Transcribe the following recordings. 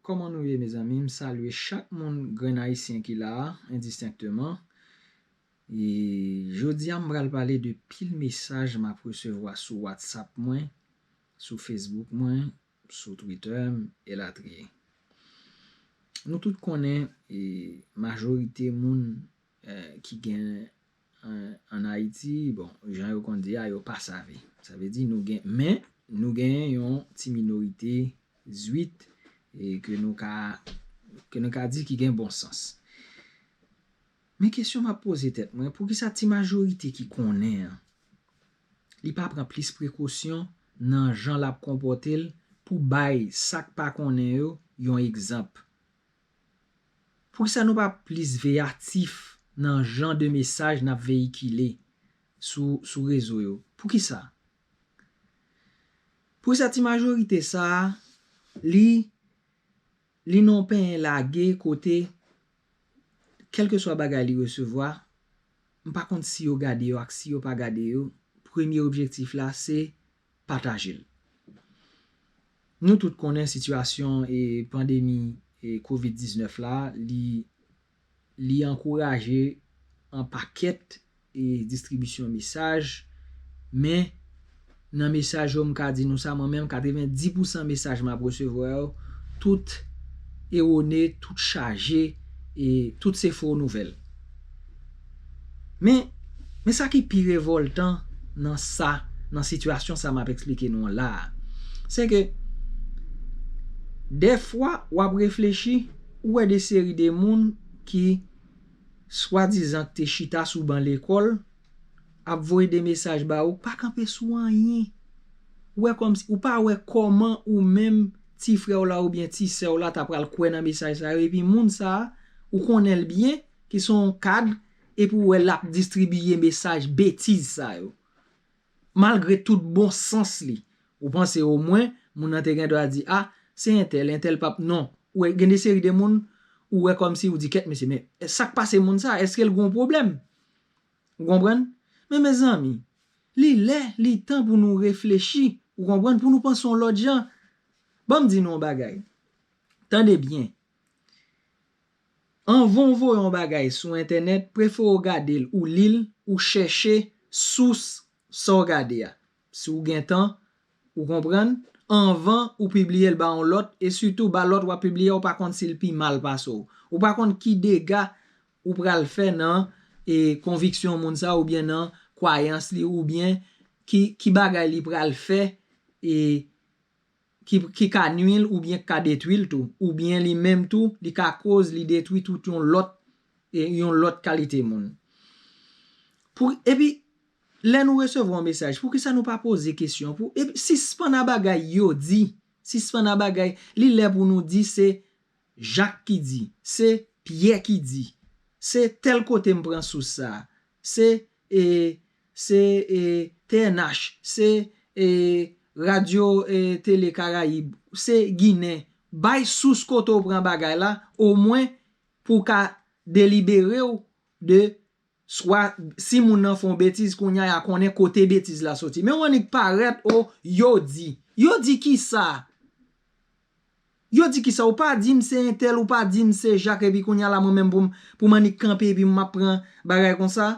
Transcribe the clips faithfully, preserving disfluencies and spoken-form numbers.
Kòman nou ye, mezanmi? M salye chak moun, grenn ayisyen ki la a, endistenkteman. E jodi a, m pral pale de pil mesaj m ap resevwa sou WhatsApp mwen, sou Facebook mwen, sou Twitter m, elatriye. Nou tout konnen, e, majorite moun, e, ki gen an, ann Ayiti, bon, jan yo konn di a, yo pa save. Sa vle di nou gen, men nou genyen yon ti minorite zwit, e ke nou ka, ke nou ka di ki gen bon sans. Men kesyon m ap poze tèt mwen, poukisa ti majorite ki konnen an, li pa pran plis prekosyon nan jan l ap konpòte l pou bay sa k pa konnen yo yon egzanp? Poukisa nou pa plis veyatif nan jan de mesaj n ap veyikile sou, sou rezo yo? Poukisa? Poukisa ti majorite sa a, li, li nan yon penyen lage kote, kèlkeswa bagay li resevwa, m pa konn si yo gade yo ak si yo pa gade yo, premye objektif la se pataje l. Nou tout konnen sitiyasyon e pandemi e kovid diznèf la, li, li ankouraje an pakèt e distribisyon mesaj, men nan mesaj yo, m ka di nou sa, mwen menm, katrevenndis pousan mesaj m ap resevwa yo, tout ewone, tout chaje, e tout se fo nouvèl. Men, men sa ki pi revòltan nan sa, nan sitiyasyon sa m ap eksplike nou an la a, se ke dèfwa w ap reflechi, ou wè de seri de moun ki swadizan k te chita sou ban lekòl, ap voye de mesaj ba ou, pa kanpe sou anyen. Ou wè kòmsi, ou pa wè kòman ou menm, ti frè w la oubyen ti sè w la ta pral kwè nan mesaj sa yo, epi moun sa a, ou konnen l byen, ki se yon kad, epi ou wè l ap distribiye mesaj betiz sa yo. Malgre tout bon sans li, ou panse omwen, moun nan te gen dwa di, a, se entèl, entèl p ap, non. Ou wè, gen de seri de moun, ou wè kòmsi ou di, kèt mesye, men sa k pase moun sa, èske l gen yon pwoblèm? Ou konprann? Men mezanmi, li lè, li tan pou nou reflechi, ou konprann, pou nou panse yon lòt jan. Ban m di nou yon bagay. Tande byen. Anvan w voye yon bagay sou entènèt, prefere w gade l, ou li l, ou chèche sous sa w gade a. Si w gen tan, ou konprann, anvan ou pibliye l ba yon lòt, e sitou ba lòt w ap pibliye a, ou pa konn si l pi mal pase w. Ou pa konn ki dega ou pral fè nan, e, konviksyon moun sa, oubyen nan kwayans li, oubyen ki, ki bagay li pral fè, e, ki, ki ka nwi l, oubyen k ka detwi l tou, oubyen li menm tou, li ka koz li detwi tout yon lòt, e, yon lòt kalite moun. Pou, epi, lè nou resevwa yon mesaj, poukisa nou pa poze kesyon pou, epi, sispann a bagay yo di, sispann a bagay, li lè pou nou di se Jak ki di, se Pyè ki di, se tèl kote m pran sous sa, se, e, se, e, T N H, se, e, Radyo, e, Tele Karayib, se Ginen, bay sous kote w pran bagay la, omwen pou w ka delibere w de swa si moun nan fè yon betiz, kounye a y a konnen kote betiz la soti. Men w annik parèt, o, yo di. Yo di kisa? Yo di kisa? Ou pa di m se entèl, ou pa di m se Jak, epi kounye a la mwen menm pou m, pou m annik kanpe epi m ap pran bagay konsa?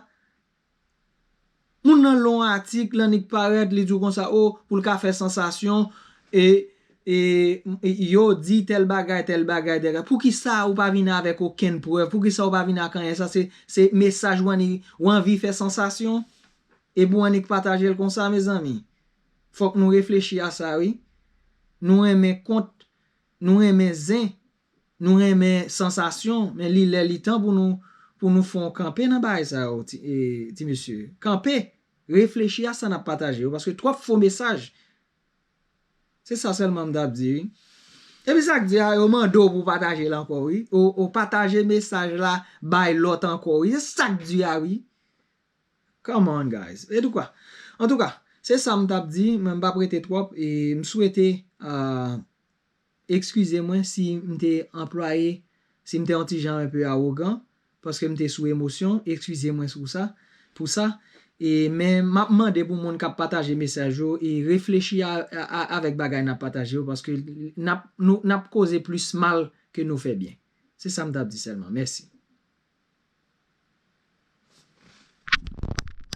Moun nan lon atik, l annik parèt, li di w konsa, o, pou l ka fè sansasyon, e, e, e, yo di tèl bagay, tèl bagay, tèl bagay. Poukisa ou pa vin avèk okenn prèv? Poukisa ou pa vin ak anyen? Sa se, se mesaj ou annik, ou anvi fè sansasyon? Epi w annik pataje l konsa, mezanmi. Fòk nou reflechi a sa, wi. Nou renmen kont, nou renmen zen, nou renmen sansasyon, men li lè li tan pou nou, pou nou fè yon kanpe nan bagay sa yo, ti, e, ti mesye. Kanpe, reflechi a sa n ap pataje yo, paske twòp fo mesaj. Se sa sèlman m t ap di, wi. Epi sa k di a, yo mande w pou pataje l ankò, wi. Ou, ou pataje mesaj la, bay lòt ankò, wi. Se sa k di a, wi. Come on, guys. Edukwa. Antouka, se sa m t ap di, men m p ap rete twòp, e m swete, ah, eskize mwen si m te anplwaye, si m te yon ti jan enpe awogan, paske m te sou emosyon, eskize mwen sou sa, pou sa. E men m ap mande pou moun k ap pataje mesaj yo e reflechi a, a, a, avèk bagay n ap pataje yo, paske n ap, nou, n ap koze plis mal ke nou fè byen. Se sa m t ap di sèlman. Mèsi.